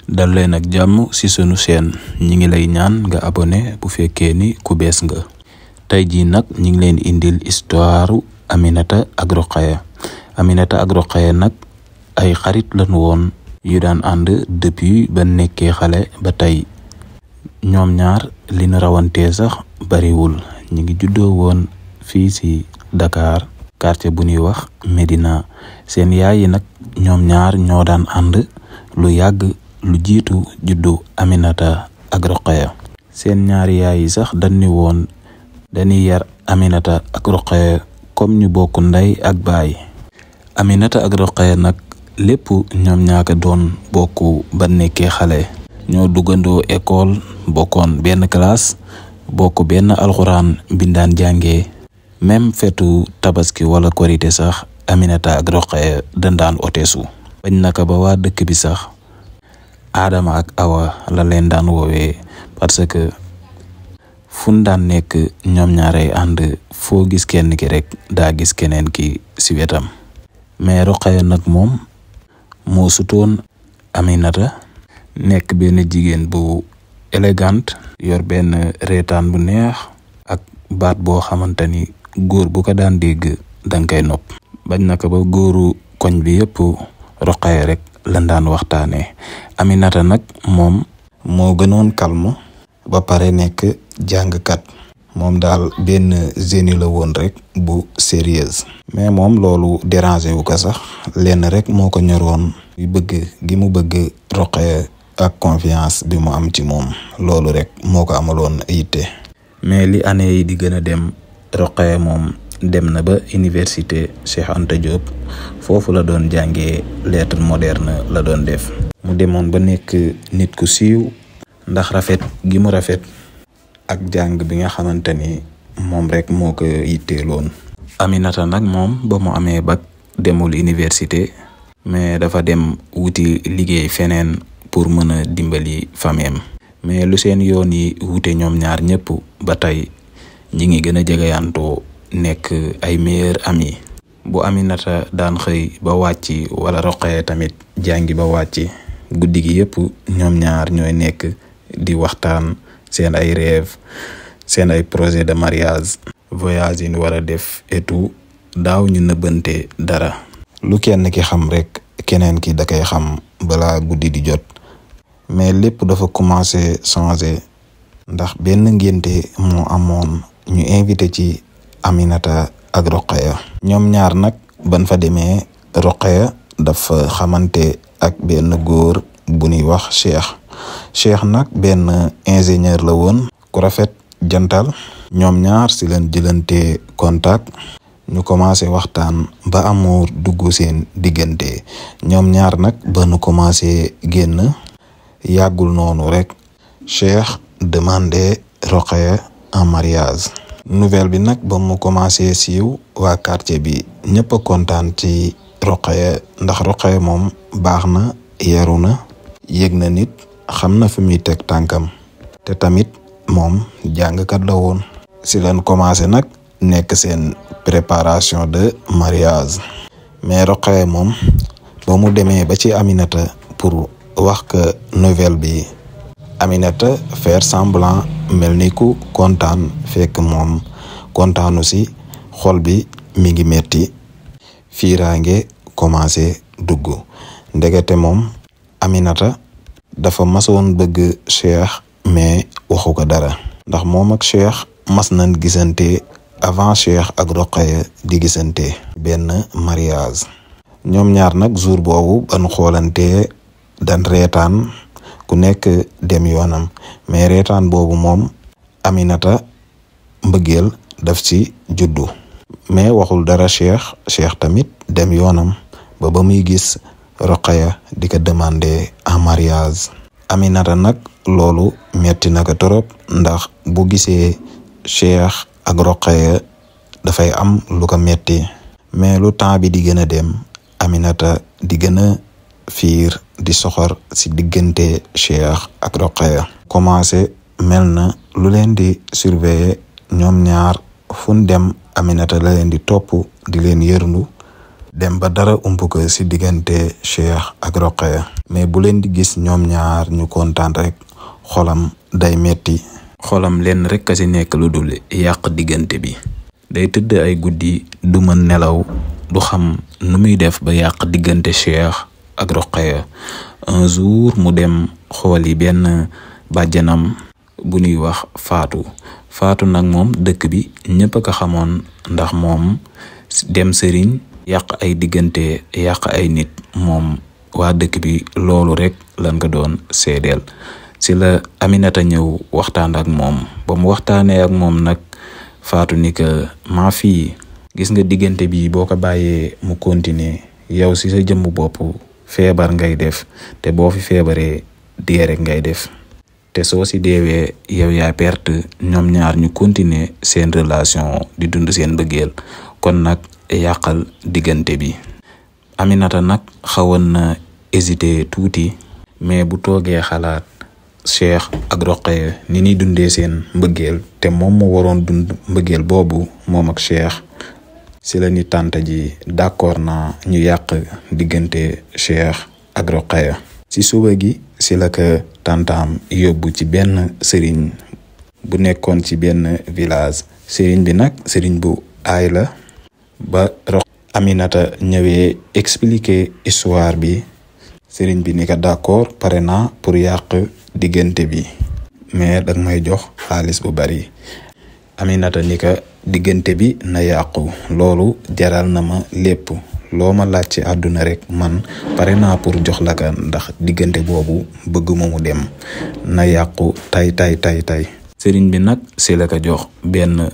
dal leen ak jàmm ci sunu chaîne ñi ngi lay ñaan nga abonné bu fekkee ni ku bees nga. tey jii nag ñi ngi leen indil histoire Aminata ak Rokhaya. Aminata ak Rokhaya nag ay xarit lañu woon yu daan ànd depuis ba nekkee xale ba tey. ñoom ñaar li nu rawantee sax bariwul. ñi ngi juddoo woon fii ci Dakar quartier bu ñuy wax Médina. seen yaay yi nag ñoom ñaar ñoo daan ànd lu yàgg lu jiitu juddu Aminata ak Rokhaya. seen ñaari yaay yi sax dañu woon dañuy yar Aminata ak Rokhaya comme ñu bokk ndey ak baay. Aminata ak Rokhaya nag lépp ñoom ñaaka doon bokk ba nekkee xale. ñoo duggandoo école bokkoon benn classe bokk benn alxuraan bindaan jàngee. même fetu tabaski wala korité sax Aminata ak Rokhaya dañ daan oteesu. bañ naka ba waa dëkk bi sax Adama ak Awa la leen daan woowee parce que fun daan nekk ñoom ñaarey ànd foo gis kenn ki rek daa gis keneen ki ci wetam. mais Rokhaya nag moom moo sutoon Aminata nekk benn jigéen bu élégante yor benn reetaan bu neex ak baat boo xamante ni góor bu ko daan dégg danga koy nopp. bañ naka ba góoru koñ bi yëpp Rokhaya rek lan daan waxtaanee. Aminata nag moom moo gënoon calme ba pare nekk jàngkat. moom daal benn génie la woon rek bu sérieuse. mais moom loolu dérangé wu ko sax lenn rek moo ko ñoroon bëgg gi mu bëgg Rokhaya ak confiance bi mu am ci moom loolu rek moo ko amaloon yitte. mais li année yi di gën a dem Rokhaya moom dem na ba université Cheikh Anta Diop foofu la doon jàngee lettre moderne la doon def. mu demoon ba nekk nit ku siiw ndax rafet gi mu rafet ak jàng bi nga xamante ni moom rek moo ko yitteeloon. Aminata nag moom ba mu amee bac demul université mais dafa dem wuti liggéey feneen pour mën a dimbali fameem. mais lu seen yoon yi wute ñoom ñaar ñëpp ba tey ñi ngi gën a jegeyantoo nekk ay meilleurs amis. bu Aminata daan xëy ba wàcc wala Rokhaya tamit jàngi ba wàcc guddi gi yëpp ñoom ñaar ñooy nekk di waxtaan seen ay rêve seen ay projet de mariage voyage yi ñu war a def et tout daaw ñu nëbbante dara. lu kenn ki xam rek keneen ki da koy xam balaa guddi di jot. mais lépp dafa commencé changer ndax benn ngénte moo amoon ñu invité ci Aminata ak Rokhaya. ñoom ñaar nag ban fa demee Rokhaya dafa xamante ak benn góor bu ñuy wax Cheikh nag benn ingénieur la woon ku rafet jantal. ñoom ñaar ci leen jëlante contact ñu commencé waxtaan ba amour dugg seen diggante. ñoom ñaar nag ba nu commencé génn yàggul noonu rek Cheikh demandé Rokhaya en mariage. nouvelle bi nag ba mu commencé siiw waa quartier bi ñëpp a kontaan ci Rokhaya ndax Rokhaya moom baax na yaru na yëg na nit xam na fi muy teg tànkam te tamit moom jàngkat la woon. si leen commencé nag nekk seen préparation de mariage. mais Rokhaya moom ba mu demee ba ci Aminata pour wax que nouvelle bi Aminata faire semblant mel ni ku kontaan fekk moom kontaanu si xol bi mi ngi metti fiiraange commencé dugg. ndegete moom Aminata dafa masoon bëgg Cheikh mais waxu ko dara ndax moom ak Cheikh mas nañ gisante avant Cheikh ak Rokhaya di gisante benn mariage. ñoom ñaar nag jour boobu ban xoolante dan reetaan ku nekk dem yoonam mais reetaan boobu moom Aminata mbëggeel daf ci juddu. mais waxul dara Cheikh tamit dem yoonam ba muy gis Rokhaya di ko demander en mariage. Aminata nag loolu metti na ko torop ndax bu gisee Cheikh ak Rokhaya dafay am lu ko metti. mais lu temps bi di gën a dem Aminata di gën a fiir di soxor ci diggante Cheikh ak Rokhaya. commencé mel na lu leen di surveiller ñoom ñaar fun dem Aminata la leen di topp di leen yërndu dem ba dara ump ko ci diggante Cheikh ak Roqaya mais bu leen di gis ñoom ñaar ñu kontaan rek xolam day metti. xolam leen rek a ci nekk lu dul yàq diggante bi. day tëdd ay guddi du mën nelaw du xam nu muy def ba yàq diggante Cheikh ak Roqaya. un jour mu dem xooli benn bàjjanam bu ñuy wax Faatu nag moom dëkk bi ñëpp a ko xamoon ndax moom dem sëriñ yàq ay diggante yàq ay nit moom waa dëkk bi loolu rek lan ko doon seedeel. ci la Aminata ñëw waxtaan ak moom ba mu waxtaanee ak moom nag Faatu ni que maa fii gis nga diggante bi boo ko bàyyee mu continuer yow ci sa jëmmu bopp feebar ngay def te boo fi feebaree dee rek ngay def te soo ci deewee yow yaa perte ñoom ñaar ñu continuer seen relation di dund seen bëggeel kon nag yàqal diggante bi. Aminata nag xawoon na hésiter tuuti mais bu toogee xalaat Cheikh ak Roqaya ni ñuy dundee seen mbëggeel te moom mu waroon dund mbëggeel boobu moom ak Cheikh ci la ni tànta ji d'accord na ñu yàq diggante Cheikh ak Roqaya. ci suba gi ci la ko tàntaam yóbbu ci benn sëriñ bu nekkoon ci benn village. sëriñ bi nag sëriñ bu aay la. ba Aminata ñëwee expliquer histoire bi sëriñ bi ni ko d'accord pare naa pour yàq diggante bi mais dag may jox xaalis bu bari. Aminata ni ko diggante bi na yàqu loolu jaral na ma lépp loo ma laaj ci àdduna rek man pare naa pour jox la ka ndax diggante boobu bëgguma mu dem na yàqu tay. sëriñ bi nag si la ko jox benn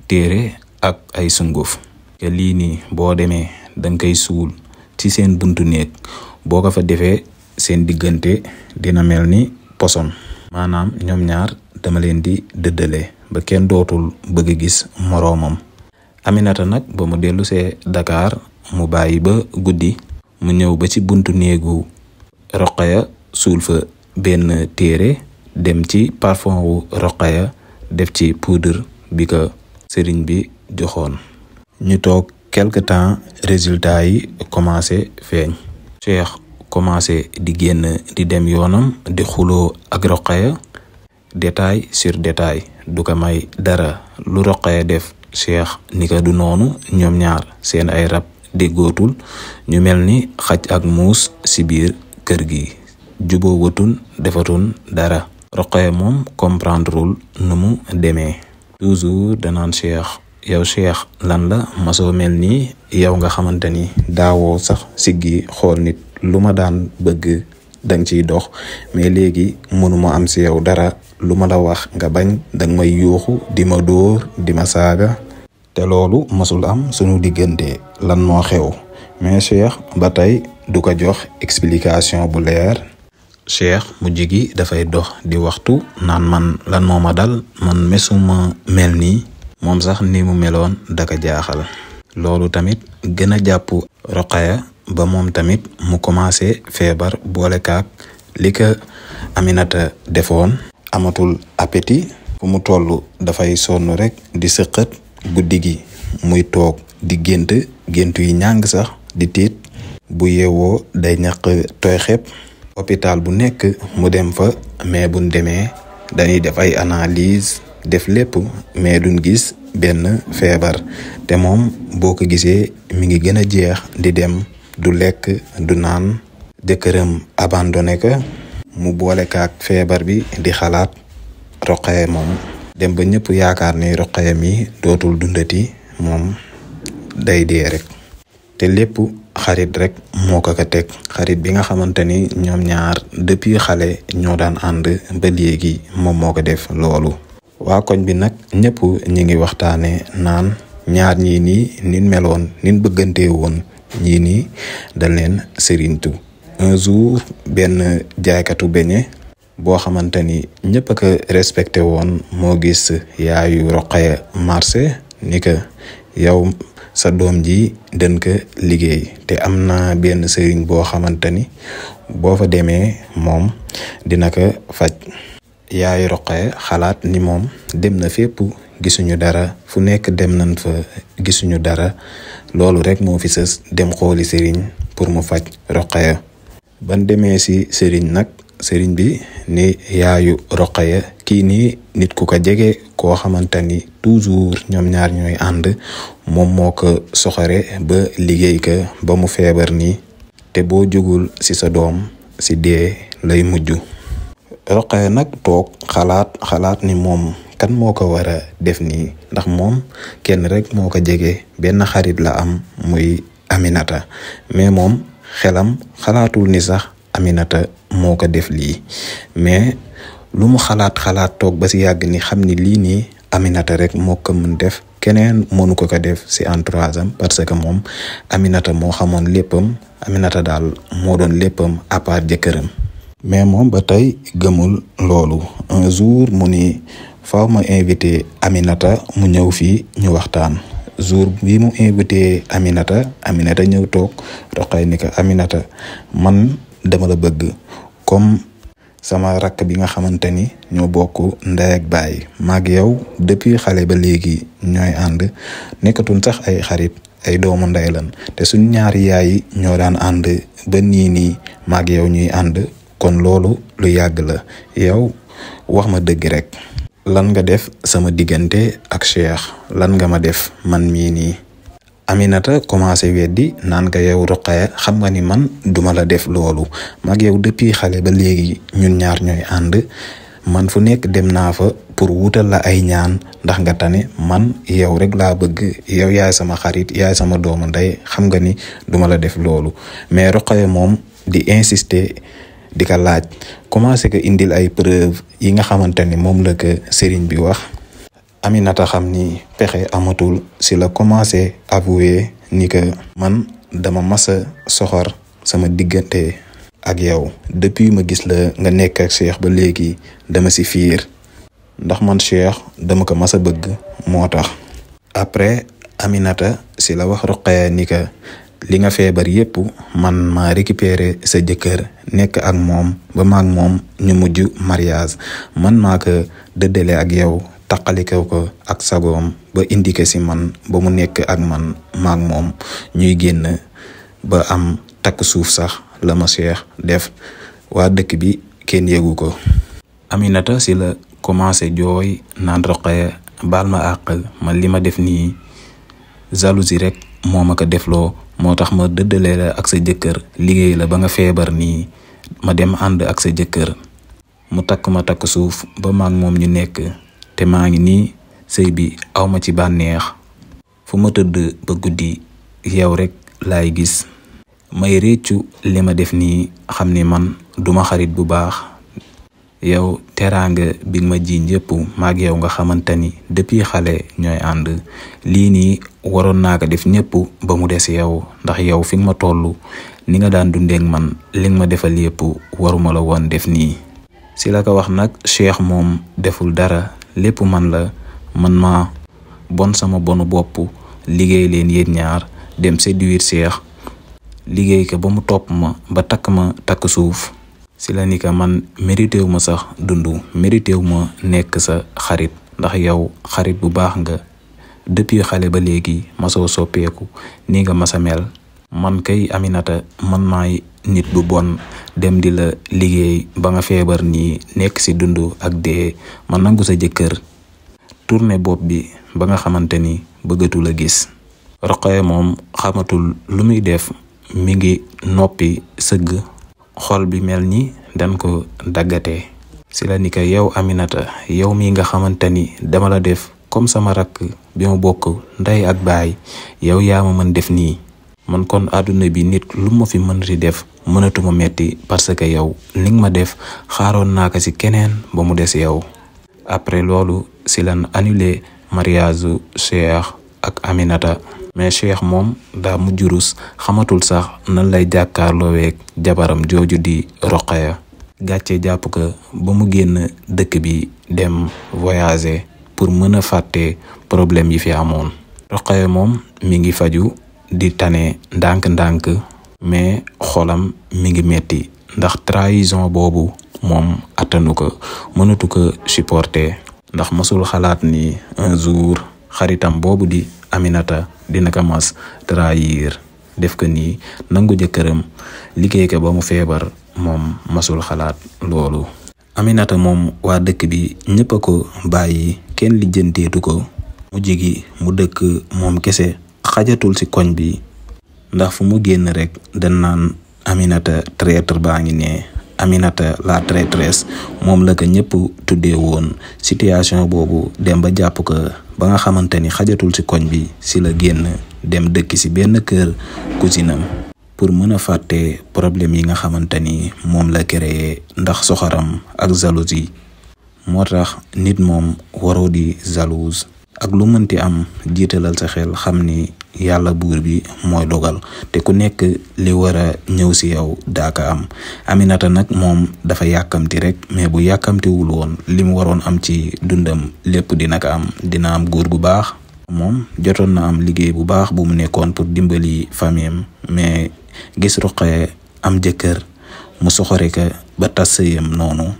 téere ak ay sunguf te lii nii boo demee danga koy suul ci seen buntu néeg boo ko fa defee seen diggante dina mel ni poson maanaam ñoom ñaar dama leen di dëddale ba kenn dootul bëgg gis moroomam. Aminata nag ba mu dellu see Dakar mu bàyyi ba guddi mu ñëw ba ci buntu néegu Roqaya suul fa benn téere dem ci parfum wu Roqaya def ci poudre bi ko sëriñ bi joxoon. ñu toog quelque temps résultat yi commencé feeñ. Cheikh commencé di génn di dem yoonam di xuloo ak Roqaya détail sur détail du ko may dara lu Roqaya def Cheikh ni ko du noonu ñoom ñaar seen ay rab déggootul ñu mel ni xaj ak muus ci biir kër gi juboo watun defatun dara. Roqaya moom comprendrewul nu mu demee toujours danaan Cheikh yow Cheikh lan la masoo mel nii yow nga xamante ni daawoo sax siggi xool nit lu ma daan bëgg danga ciy dox mais léegi mënuma am ci yow dara lu ma la wax nga bañ danga may yuuxu di ma dóor di ma saaga te loolu masul am sunu diggante lan moo xew. mais Cheikh ba tey du ko jox explication bu leer. Cheikh mujj gi dafay dox di waxtu naan man lan moo ma dal man mesuma mel nii moom sax ni mu meloon daka jaaxal. loolu tamit gën a jàpp Roqaya ba moom tamit mu commencé feebar boole kaak li ko Aminata defoon amatul appétit fu mu toll dafay sonn rek di sëqët guddi gi muy toog di gént yi ñàng sax di tiit bu yeewoo day ñaq tooy xepp. hôpital bu nekk mu dem fa mais buñ demee dañuy def ay analyse def lépp mais duñ gis benn feebar te moom boo ko gisee mi ngi gën a jeex di dem du lekk du naan. jëkkëram abandonné ko mu boole kaak feebar bi di xalaat Roqaya moom dem ba ñëpp yaakaar ni Roqaya mi dootul dundati moom day dee rek te lépp xarit rek moo ko teg xarit bi nga xamante ni ñoom ñaar depuis xale ñoo daan ànd ba léegi moom moo ko def loolu. waa koñ bi nag ñëpp ñi ngi waxtaane naan ñaar ñii nii nin meloon nin bëggante woon ñii nii dañ leen sëriñtu. un jour benn jaaykatu beñe boo xamante ni ñëpp a ko respecté woon moo gis yaayu Roqaya marché ni que yow sa doom ji den ko liggéey te am na benn sëriñ boo xamante ni boo fa demee moom dina ko faj. yaayu Roqaya xalaat ni moom dem na fépp gisuñu dara fu nekk dem nañ fa gisuñu dara loolu rek moo fi sës dem xooli sëriñ pour mu faj Roqaya. ban demee si sëriñ nag sëriñ bi ni yaayu Roqaya kii nii nit ku ko jege koo xamante ni toujours ñoom ñaar ñooy ànd moom moo ko soxore ba liggéey ka ba mu feebar nii te boo jógul si sa doom si dee lay mujj. Roqaya nag toog xalaat ni moom kan moo ko war a def nii ndax moom kenn rek moo ko jege benn xarit la am muy Aminata mais moom xelam xalaatul ni sax Aminata moo ko def lii mais lu mu xalaat toog ba si yàgg ni xam ni lii nii Aminata rek moo ko mën def keneen mënu ko def si entourage am parce que moom Aminata moo xamoon léppam Aminata daal moo doon léppam à part jëkkëram. mais moom ba tey gëmul loolu un jour mu ni faaw ma invité Aminata mu ñëw fii ñu waxtaan. jour bi mu invité Aminata ñëw toog Roqaya ni ko Aminata man dama la bëgg comme sama rakk bi nga xamante ni ñoo bokk ndey ak baay maag yow depuis xale ba léegi ñooy ànd nekkatuñ sax ay xarit ay doomu ndey lan te suñ ñaari yaay ñoo daan ànd ba nii maag yow ñuy ànd kon loolu lu yàgg la yow wax ma dëgg rek lan nga def sama diggante ak Cheikh lan nga ma def man mii nii. Aminata commencé weddi naan nga yow Roqaya xam nga ni man duma la def loolu mag yow depuis xale ba léegi ñun ñaar ñooy ànd man fu nekk dem naa fa pour wutal la ay ñaan ndax nga tane man yow rek laa bëgg yow yaay sama xarit yaay sama doomu ndey xam nga ni duma la def loolu mais Roqaya moom di insister di ko laaj commencé ko indil ay preuve yi nga xamante ni moom la ko sëriñ bi wax. Aminata xam ni pexe amatul si la commencé avouer ni que man dama masa soxor sama diggante ak yow depuis ma gis la nga nekk ak Cheikh ba léegi dama si fiir ndax man Cheikh dama ko masa bëgg moo tax. après Aminata si la wax Roqaya ni que li nga feebar yépp man ma récupéré sa jëkkër nekk ak moom ba maag moom ñu mujj mariage man maa ko dëddale ak yow taqalikew ko ak sagoom ba indi ko si man ba mu nekk ak man maag moom ñuy génn ba am takk suuf sax la ma Cheikh def waa dëkk bi kenn yëgu ko. Aminata si la commencé jooy naan Roqaya baal ma àq man li ma def nii jalousie rek moo ma ko defloo moo tax ma dëddale la ak sa jëkkër liggéey la ba nga feebar nii ma dem ànd ak sa jëkkër mu takk ma takk suuf ba maag moom ñu nekk te maa ngi nii sëy bi awma ci bànneex fu ma tëdd ba guddi yow rek laay gis may réccu li ma def nii xam ni man duma xarit bu baax yow teraanga bi ma jiiñ yépp maag yow nga xamante ni depuis xale ñooy ànd lii nii waroon naa ko def ñépp ba mu des yow ndax yow fi nga ma toll ni nga daan dundeek man li nga ma defal yépp waruma la woon def nii. si la ko wax nag Cheikh moom deful dara lépp man la man ma bon sama bonu bopp liggéey leen yéen ñaar dem séduire Cheikh liggéey ko ba mu topp ma ba takk ma takk suuf. si la ni ka man mérité wu ma sax dundu mérité wu ma nekk sa xarit ndax yow xarit bu baax nga depuis xale ba léegi masoo soppeeku ni nga masa mel man kay Aminata man maay nit bu bon dem di la liggéey ba nga feebar nii nekk si dundu ak dee ma nangu sa jëkkër tourné bopp bi ba nga xamante ni bëggatu la gis. Roqaya moom xamatul lu muy def mi ngi noppi sëgg xol bi mel ni dan ko daggatee. si la ni ka yow Aminata yow mi nga xamante ni dama la def comme sama rakk bi ma bokk ndey ak baay yow yaa ma mën def nii man kon àdduna bi nit lu ma fi mën di def mënatuma metti parce que yow li nga ma def xaaroon naa ko ci keneen ba mu des yow. après loolu si lan annulé mariage Cheikh ak Aminata mais Cheikh moom daa mujj rus xamatul sax nan lay jàkkaarlooweeg jabaram jooju di Roqaya gàcce jàpp ko ba mu génn dëkk bi dem voyager pour mën a fàtte problème yi fi amoon. Roqaya moom mi ngi faju di tane ndànk-ndànk mais xolam mi ngi metti ndax trahison boobu moom attanu ko mënatu ko supporter ndax mësul xalaat ni un jour xaritam boobu di Aminata dina ko mas trahir def ko nii nangu jëkkëram liggéey ko ba mu feebar moom masul xalaat loolu. Aminata moom waa dëkk bi ñëpp a ko bàyyi kenn lijjanteetu ko mu jigi mu dëkk moom kese xajatul ci koñ bi ndax fu mu génn rek dañ naan Aminata traître baa ngi ne Aminata la traîtresse moom la ko ñëpp tuddee woon. Situation boobu dem ba jàpp ko ba nga xamante ni xajatul ci koñ bi ci la génn dem dëkk ci benn kër cousinam pour mën a fàtte problème yi nga xamante ni moom la créé ndax soxoram ak jalousie. moo tax nit moom waroo di jalouse ak lu mënti am jiitalal sa xel xam ni yàlla buur bi mooy dogal te ku nekk li war a ñëw ci yow daaka am. Aminata nag moom dafa yàkkamti rek mais bu yàkkamtiwul woon li mu waroon am ci dundam lépp dina ko am. dina am góor gu baax moom jotoon na am liggéey bu baax bu mu nekkoon pour dimbali famille mais gis Roqaya am jëkkër mu soxore ka ba tas sëyam noonu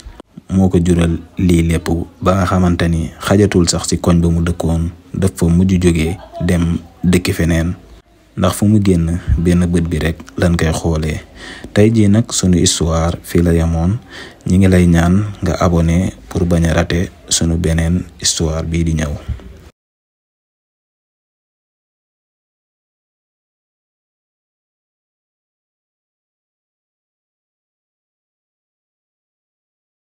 moo ko jural lii lépp ba nga xamante ni xajatul sax ci koñ ba mu dëkkoon dafa mujj jógee dem dëkki feneen ndax fu mu génn benn bët bi rek lan koy xoolee. tey jii nag sunu histoire fii la yemoon ñi ngi lay ñaan nga abonné pour bañ a rater sunu beneen histoire bii di ñëw.